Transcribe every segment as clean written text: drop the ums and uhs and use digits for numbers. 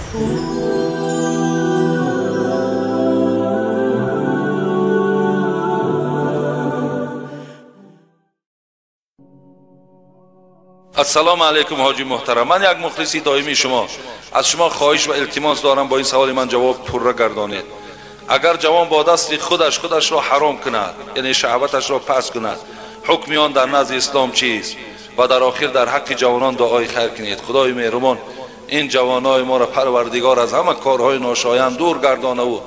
Ассалому алайкум ҳоҷи муҳтарам, ман як мухлиси доимии шумо. Аз шумо хоҳиш ва илтимос дорам бо ин саволи ман ҷавоб пурра гардонед. Агар ҷавон бо дасти худаш худашро ҳаром кунад, яъне шаҳваташро пас кунад, ҳукми он дар назди ислом чист? Ва дар охир дар ҳаққи ҷавонон дуои хайр кунед. Худои меҳрубон ин ҷавонои моро парвардигор аз ҳама корҳои ношоянд дур гардонаву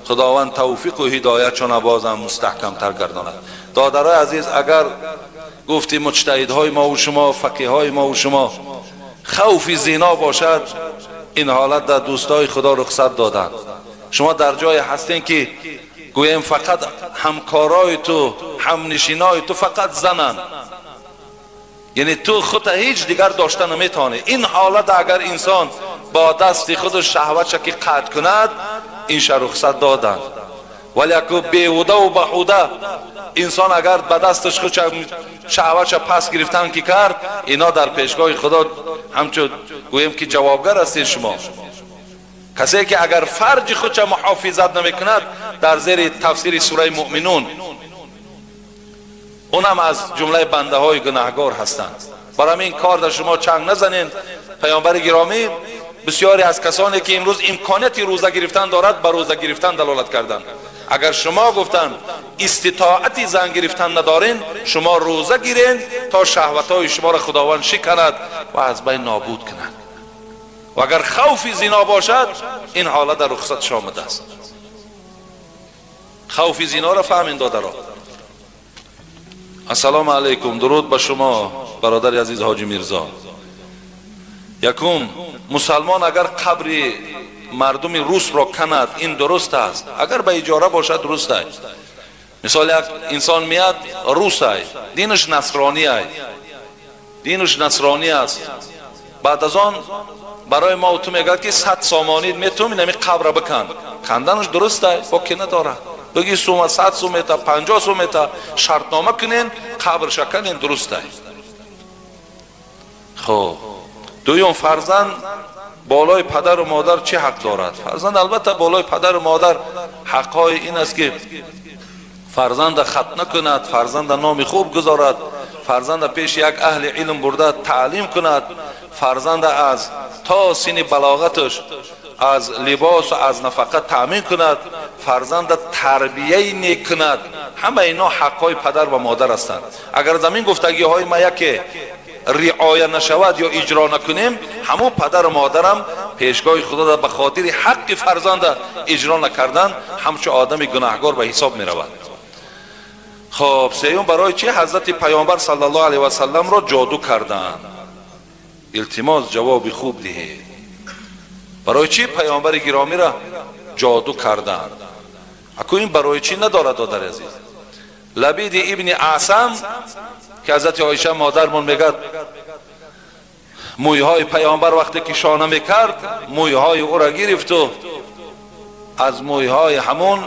худованд тавфиқу ҳидоятшона бозам мустаҳкамтар гардонад. Додарои азиз, агар гуфти муҷтаҳидҳои мо ва шумо, фақиҳҳои мо ва шумо хавфи зино бошад, ин ҳолат дар дӯстои худо рухсат доданд. Шумо дар ҷое ҳастем ки гӯем фақат ҳамкорои ту, ҳамнишинои ту фақат зананд, яъне ту худта ҳеҷ дигар дошта наметавонӣ. Ин ҳолат агар инсон бо дасти худу шаҳватша ки қатъ кунад, инша рухсат доданд. Вале аку беҳудаву баҳуда инсон агар ба дасташ худ шаҳватша пас гирифтан ки кард, ино дар пешгоҳи худо ҳамчун гӯем ки ҷавобгар ҳастед шумо. Касе ки агар фарҷи худша муҳофизат намекунад, дар зери тафсири сураи муъминун унам аз ҷумлаи бандаҳои гунаҳгор ҳастанд. Барои ҳамин кор дар шумо чанг назанед. Паёмбари гиромӣ бисёре аз касоне ки имрӯз имконияти рӯза гирифтан дорад, ба рӯза гирифтан далолат карданд. Агар шумо гуфтанд иститоати зан гирифтан надорен, шумо рӯза гирен то шаҳватҳои шуморо худованд шиканад ва аз байн нобуд кунад. Ва агар хавфи зино бошад, ин ҳолат дар рухсатш омадааст. Хавфи зиноро фаҳмин додаро. Ассалому алайкум, дуруд ба шумо бародари азиз ҳоҷи Мирзо. Якум, мусалмон агар қабри мардуми русро канад, ин дуруст аст? Агар ба иҷора бошад, дуруст аст. Мисол, як инсон меяд, рус ай, динаш насронӣ ай, динаш насронӣ аст. Баъд аз он барои мо ту мегӯяд ки 100 сомонӣ метум инами қабра бикан. Канданаш дуруст ай, боке надорад. Бигӣ сума 100 сум мета, 50 сум мета, шартнома кунен, қабрша канен, дуруст ай. Хоб, дуюм, фарзанд болои падару модар чӣ ҳақ дорад? Фарзанд албатта болои падару модар ҳақҳои ин аст ки фарзанда хатна кунад, фарзанда номи хуб гузорад, фарзанда пеши як аҳли илм бурда таълим кунад, фарзанда аз то синни балоғаташ аз либосу аз нафақа таъмин кунад, фарзанда тарбияи нек кунад. Ҳама ино ҳақҳои падар ва модар ҳастанд. Агар замин гуфтагиҳои ма яке риоя нашавад ё иҷро накунем, ҳамон падару модарам пешгоҳи худо ба хотири ҳаққи фарзанда иҷро накардан ҳамчун одами гунаҳгор ба ҳисоб меравад. Хоб, сеюм, барои чӣ ҳазрати паёмбар саллаллоҳу алайҳи васалламро ҷоду карданд? Илтимос ҷавоби хуб диҳед. Барои чӣ паёмбари гиромиро ҷоду карданд? Аку ин барои чӣ надорад, додари азиз? Лабиди ибни Асам ки ҳазрати Оиша модармон мегӯяд, мӯйҳои паёмбар вақте ки шона мекард, мӯйҳои ӯро гирифту аз мӯйҳои ҳамон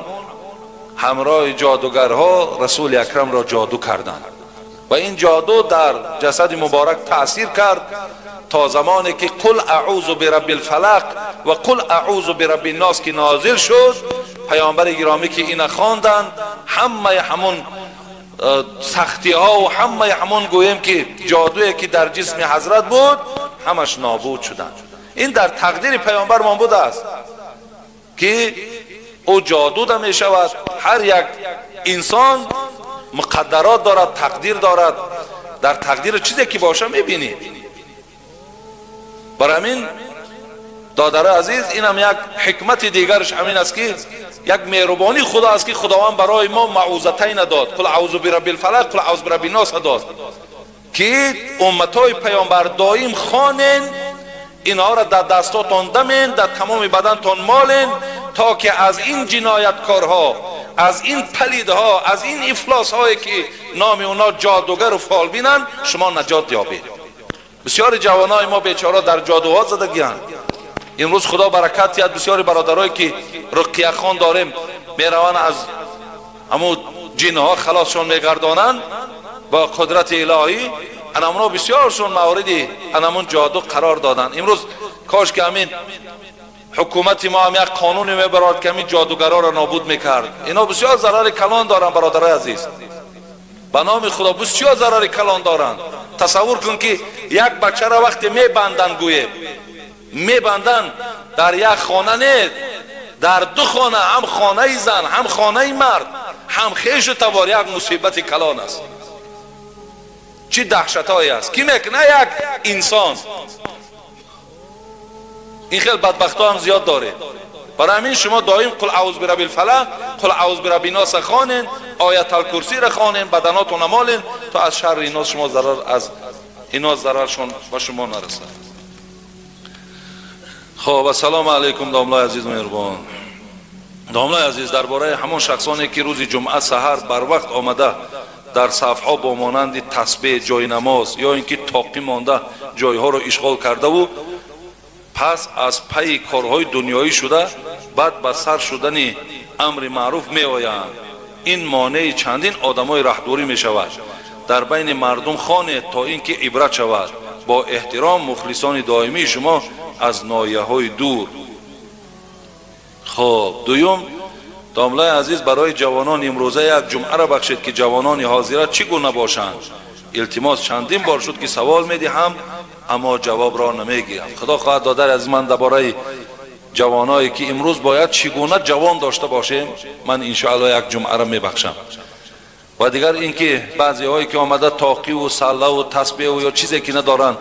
ҳамроҳи ҷодугарҳо расули акрамро ҷоду карданд. Ва ин ҷоду дар ҷасади муборак таъсир кард то замоне ки қул аъузу бирабби лфалақ ва қул аъузу бирабби ннос ки нозил шуд, паёмбари гиромӣ ки ина хонданд, ҳамаи ҳамон сахтиҳо ва ҳамаи ҳамон гӯем ки ҷодуе ки дар ҷисми ҳазрат буд, ҳамаш нобуд шуданд. Ин дар тақдири паёмбармон будааст ки ӯ ҷодуда мешавад. Ҳар як инсон муқаддарот дорад, тақдир дорад. Дар тақдири чизе ки боша мебинӣ. Барои ҳамин додари азиз, инам як ҳикмати дигараш ҳамин аст ки як меҳрубонии худо аст ки худованд барои мо маъузатайна дод, қул аъузу бирабби лфалақ, қул аъузу бирабби ннос дод, ки умматҳои паёмбар доим хонен, инҳоро дар дастотон дамен, дар тамоми бадантон молен, то ки аз ин ҷинояткорҳо, аз ин палидҳо, аз ин ифлосҳое ки номи онҳо ҷодугару фолбинанд, шумо наҷот ёбед. Бисёри ҷавонои мо бечора дар ҷодуҳо задагианд. Имрӯз худо баракат диҳад бисёри бародарое ки руқияхон дорем, мераванд аз ҳамун ҷинҳо халосшон мегардонанд бо қудрати илоҳӣ. Анамуно бисёршон мавриди анамун ҷоду қарор доданд. Имрӯз кош ки ҳамин Ҳукумати мо ҳам як қонуне мебарад ки ҳамин ҷодугарҳоро нобуд мекард. Ино бисёр зарари калон доранд, бародарои азиз. Ба номи Худо бисёр зарари калон доранд. Тасаввур кун ки як бачаро вақте мебанданд, гӯем мебанданд, дар як хона не, дар ду хона, ҳам хонаи зан, ҳам хонаи мард, ҳам хешу табор, як мусибати калон аст. Чӣ даҳшатҳое аст, ки мекуна як инсон. Ин хел бадбахтҳо ҳам зиёд доред. Барои ҳамин шумо доим қул аъуз бираббил фалақ, қул аъуз бираббин нос хонен, оятал курсиро хонен, баданотон молен, то аз шарри ино шумо зарар, аз ино зараршон ба шумо нарасад. Хоб, ассалому алайкум, домлаи азиз меҳрубон. Домлаи азиз, дар бораи ҳамон шахсоне ки рӯзи ҷумъа саҳар барвақт омада дар сафҳо бо монанди тасбеҳ, ҷои намоз ё ин ки тоқӣ монда ҷойҳоро ишғол кардаву пас аз пайи корҳои дунёӣ шуда баъд ба сар шудани амри маъруф меоянд. Ин монеи чандин одамои раҳдурӣ мешавад. Дар байни мардум хонед то ин ки ибрат шавад. Бо эҳтиром, мухлисони доимии шумо аз ноҳияҳои дур. Хоб, дуюм, домлаи азиз, барои ҷавонон имрӯза як ҷумъаро бахшед ки ҷавонони ҳозира чӣ гуна бошанд. Илтимос, чандин бор шуд ки савол медиҳам, аммо ҷавобро намегирам. Худо хоҳад, додари азиз, ман дар бораи ҷавоное ки имрӯз бояд чӣ гуна ҷавон дошта бошем, ман иншоалло як ҷумъаро мебахшам. Ва дигар ин ки баъзеҳое ки омада тоқиву саллаву тасбеҳу ё чизе ки надоранд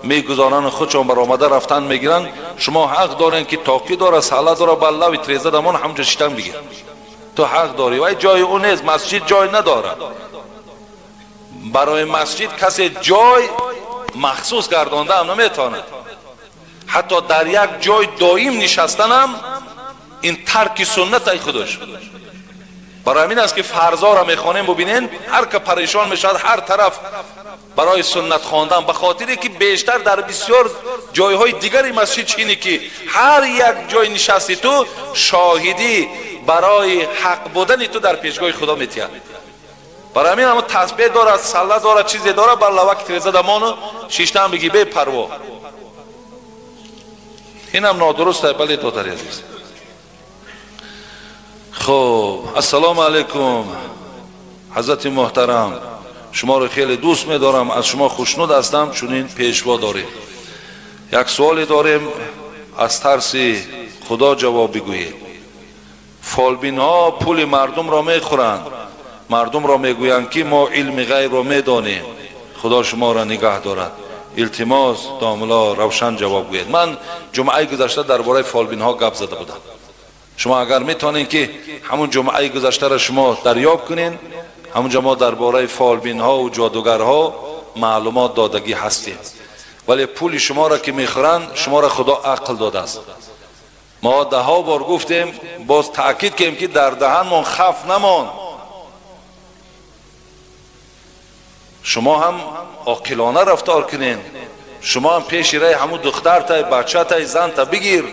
мегузоранд, худшон баромада рафтан мегиранд. Шумо ҳақ доред ки тоқӣ дора, салла дора, ба лави треза дамон ҳамҷо шитан бигир. Ту ҳақ дорӣ, вай ҷои ӯ нест, масҷид ҷой надорад. Барои масҷид касе ҷой махсус гардонда ҳам наметавонад. Ҳатто дар як ҷой доим нишастанам ин тарки суннат ай худаш. Барои ҳамин аст ки фарзоро мехонем, бубинен, ҳар ка парешон мешавад ҳар тараф барои суннат хондан, ба хотире ки бештар дар бисёр ҷойҳои дигари масҷид чине ки ҳар як ҷой нишасти ту шоҳидӣ барои ҳақ будани ту дар пешгоҳи Худо метиҳад. Барои ҳамин ҳамон тасбеҳ дорад, салла дорад, чизе дорад, бар лаваки тиреза дамону шиштан бигӣ бепарво. Инам нодуруст аст, бале, додари азиз. Хоб, ассалому алайкум, ҳазрати муҳтарам, шуморо хеле дӯст медорам, аз шумо хушнуд ҳастам, чунин пешво дорем. Як суоле дорем, аз тарси Худо ҷавоб бигӯед. Фолбинҳо пули мардумро мехӯранд, мардумро мегӯянд ки мо илми ғайбро медонем. Худо шуморо нигаҳ дорад. Илтимос, домло, равшан ҷавоб гӯед. Ман ҷумъаи гузашта дар бораи фолбинҳо гап зада будам. Шумо агар метавонед ки ҳамун ҷумъаи гузаштаро шумо дарёб кунед, ҳамунҷо мо дар бораи фолбинҳо ва ҷодугарҳо маълумот додагӣ ҳастем. Вале пули шуморо ки мехӯранд, шуморо Худо ақл додааст. Мо даҳҳо бор гуфтем, боз таъкид кардем ки дар даҳанмон хаф намонд. Шумо ҳам оқилона рафтор кунед. Шумо ҳам пеши раи ҳамун духтартай, бачатай, занта бигир,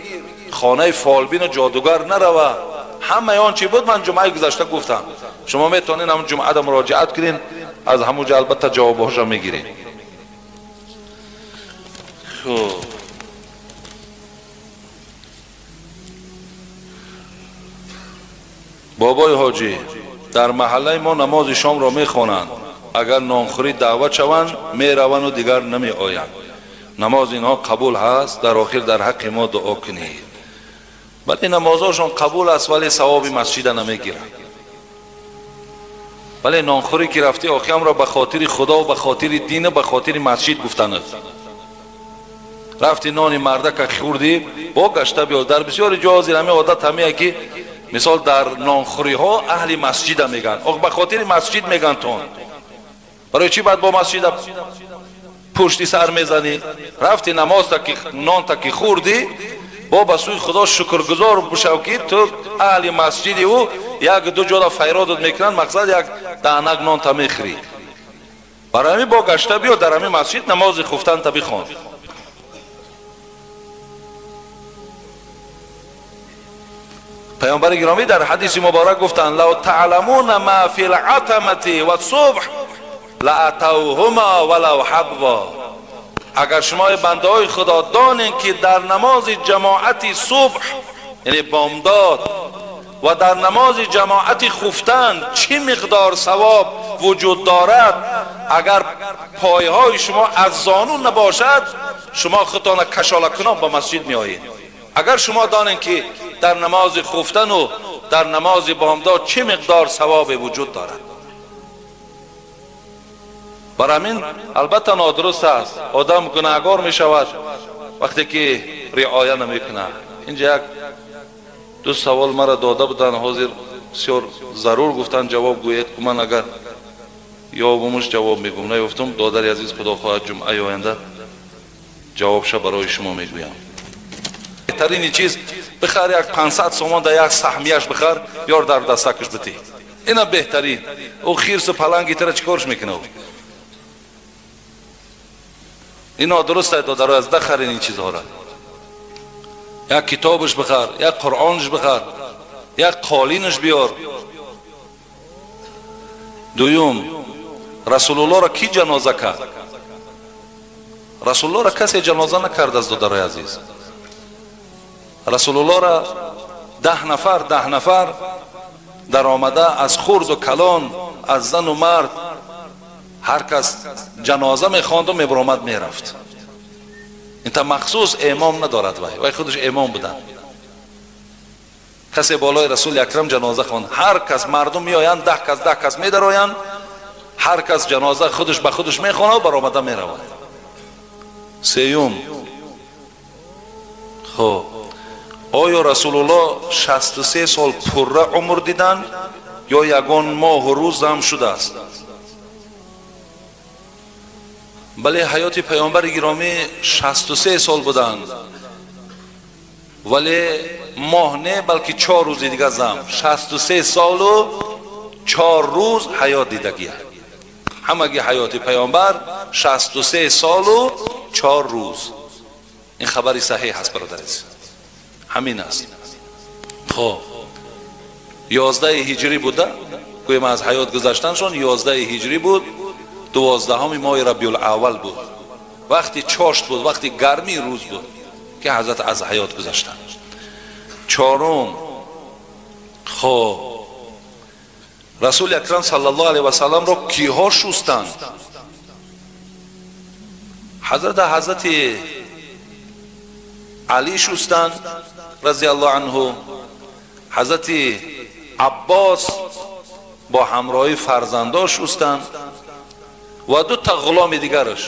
хонаи фолбину ҷодугар нарава. Ҳамаи он чи буд ман ҷумъаи гузашта гуфтам. Шумо метавонед ҳамун ҷумъада муроҷиат кунед, аз ҳамун ҷо албатта ҷавобҳоша мегиред. Хуб, бобои ҳоҷӣ, дар маҳаллаи мо намози шомро мехонанд. Агар нонхӯрӣ даъват шаванд, мераванду дигар намеоянд. Намози инҳо қабул ҳаст? Дар охир дар ҳаққи мо дуо кунед. Бале, намозҳошон қабул аст, вале савоби масҷида намегиранд. Вале нонхӯрӣ ки рафтӣ, охиамро ба хотири Худо, ба хотири дину ба хотири масҷид гуфтанад. Рафти нони мардака хӯрдӣ, бо гашта биё. Дар бисёри ҷо ҳозир ҳамин одат ҳамия ки мисол дар нонхӯриҳо аҳли масҷида мегӯянд. Ох, ба хотири масҷид мегӯянд тон. Барои чӣ баъд бо масҷида пушти сар мезанӣ? Рафти намозта ки нонта ки хӯрдӣ, бо ба сӯи Худо шукргузор бошав ки ту аҳли масҷиди ӯ, як ду ҷода файродат мекунанд, мақсад як даҳнак нонта мехӯрӣ. Барои ҳамин бо гашта биё дар ҳамин масҷид намози хуфтанта бихон. Паёмбари гиромӣ дар ҳадиси муборак гуфтанд: лав таъламуна ма фи лъатамати вассубҳ лаатавҳума валав ҳабва. Агар шумо бандаҳои Худо донед ки дар намози ҷамоати субҳ, яъне бомдод, ва дар намози ҷамоати хуфтан чӣ миқдор савоб вуҷуд дорад, агар пойҳои шумо аз зону набошад, шумо худтона кашолакунон ба масҷид меоед. Агар шумо донед ки дар намози хуфтану дар намози бомдод чӣ миқдор савобе вуҷуд дорад. Бар ҳамин албатта нодуруст аст, одам гунаҳгор мешавад вақте ки риоя намекунад. Инҷа як ду савол мара дода буданд, ҳозир бисёр зарур гуфтанд ҷавоб гӯед, ку ман агар ёбумуш ҷавоб мегӯм, наёфтум, додари азиз, худо хоҳад ҷумъаи оянда ҷавобша барои шумо мегӯям. Беҳтарини чиз бихар як 500 сомон да як саҳмияш бихар, ёр дар дастакаш битӣ, ина беҳтарин. Ӯ хирсу паланги тара чӣ корш мекунад? Ин нодуруст аст, додаро, аз дахарин ин чизҳоро. Як китобаш бихар, як қуръонаш бихар, як қолинаш биёр. Дуюм, Расулуллоҳро кӣ ҷаноза кард? Расулуллоҳро касе ҷаноза накард аст, додарои азиз. Расулуллоҳро 10 нафар даромада аз хурду калон, аз зану мард, ҳар кас ҷаноза мехонду мебаромад мерафт. Инта махсус имом надорад, вай худаш имом буданд. Касе болои Расули Акрам ҷаноза хонд, ҳар кас мардум меоянд, 10 кас медароянд, ҳар кас ҷаноза худаш ба худаш мехонад, баромада меравад. Сеюм, хуб, оё Расулуллоҳ 63 сол пурра умр диданд ё ягон моҳу рӯз зам шудааст? Бале, ҳаёти паёмбари гиромӣ 63 сол буданд, вале моҳ не, балки 4 рӯзи дига зам. 63 солу 4 рӯз ҳаёт дидагия. Ҳамаги ҳаёти паёмбар 63 солу 4 рӯз. Ин хабари саҳеҳ аст, бародар азиз, ҳамин аст. Хоб, 11 ҳиҷрӣ буда, гӯем аз ҳаёт гузаштаншон 11 ҳиҷрӣ буд, 12 моҳи Рабиул-аввал буд, вақти чошт буд, вақти гармии рӯз буд ки ҳазрат аз ҳаёт гузаштанд. Чорум, хоб, Расули Акрам саллаллоҳу алайҳи васалламро киҳо шустанд? Ҳазрати Алӣ шустанд разияллоҳу анҳу, ҳазрати Аббос бо ҳамроҳи фарзандо шустанд ва ду та ғуломи дигараш,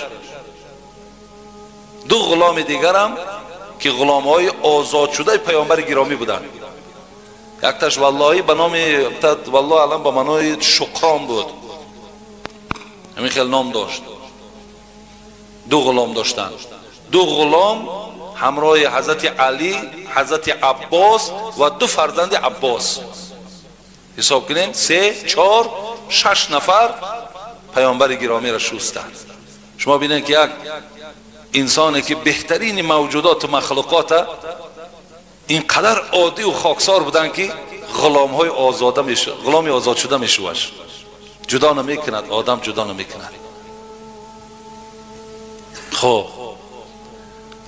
ду ғуломи дигарам ки ғуломҳои озодшудаи паёмбари гиромӣ буданд. Якташ валлоҳи ба номи валлоҳ алам ба маънои шуқрон буд, ҳамин хел ном дошт. Ду ғулом доштанд, ду ғулом ҳамроҳи ҳазрати Алӣ, ҳазрати Аббос ва ду фарзанди Аббос. Ҳисоб кунем, 3, 4, 6 нафар паёмбари гиромиро шустанд. Шумо бинед ки як инсоне ки беҳтарини мавҷудоту махлуқота ин қадар оддию хоксор буданд ки ғуломҳои озода ғуломи озодшуда мешуваш. Ҷудо намекунад, одам ҷудо намекунад. Хоб,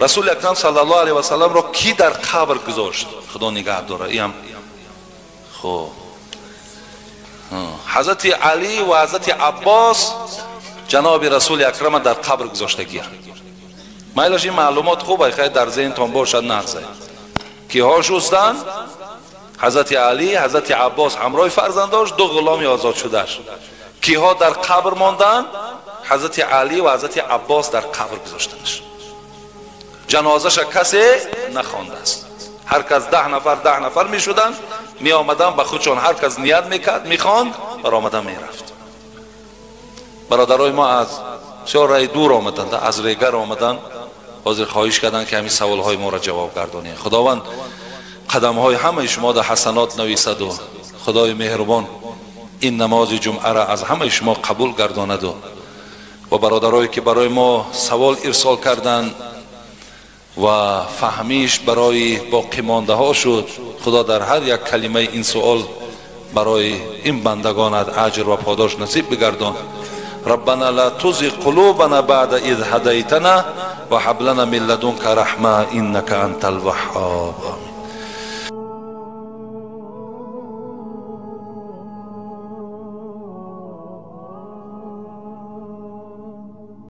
Расули Акрам саллаллоҳу алайҳи васалламро кӣ дар қабр гузошт? Худо нигаҳ дорад. Иам хоб, ҳазрати Алӣ ва ҳазрати Аббос ҷаноби Расули Акрама дар қабр гузоштагианд. Майлаш ин маълумот хуб ай, хай дар зеҳнтон бошад, нағзе. Киҳо шустанд? Ҳазрати Алӣ, ҳазрати Аббос ҳамроҳи фарзандош, ду ғуломи озодшудаш. Киҳо дар қабр монданд? Ҳазрати Алӣ ва ҳазрати Аббос дар қабр гузоштанаш. Ҷанозаша касе нахондааст. Ҳар кас 10 нафар 10 нафар мешуданд, меомаданд ба худшон, ҳар кас ният мекард, мехонд, баромада мерафт. Бародарои мо аз бисёр раи дур омаданд, аз Регар омаданд, ҳозир хоҳиш карданд ки ҳамин саволҳои моро ҷавоб гардонед. Худованд қадамҳои ҳамаи шумо дар ҳасанот нависаду Худои меҳрубон ин намози ҷумъаро аз ҳамаи шумо қабул гардонаду ва бародарое ки барои мо савол ирсол карданд ва фаҳмиш барои боқимондаҳо шуд, Худо дар ҳар як калимаи ин суол барои ин бандагонат аҷр ва подош насиб бигардон. ربنا لا تزغ قلوبنا بعد إذ هديتنا وهب لنا من لدنك رحمة إنك أنت الوهاب. آمين.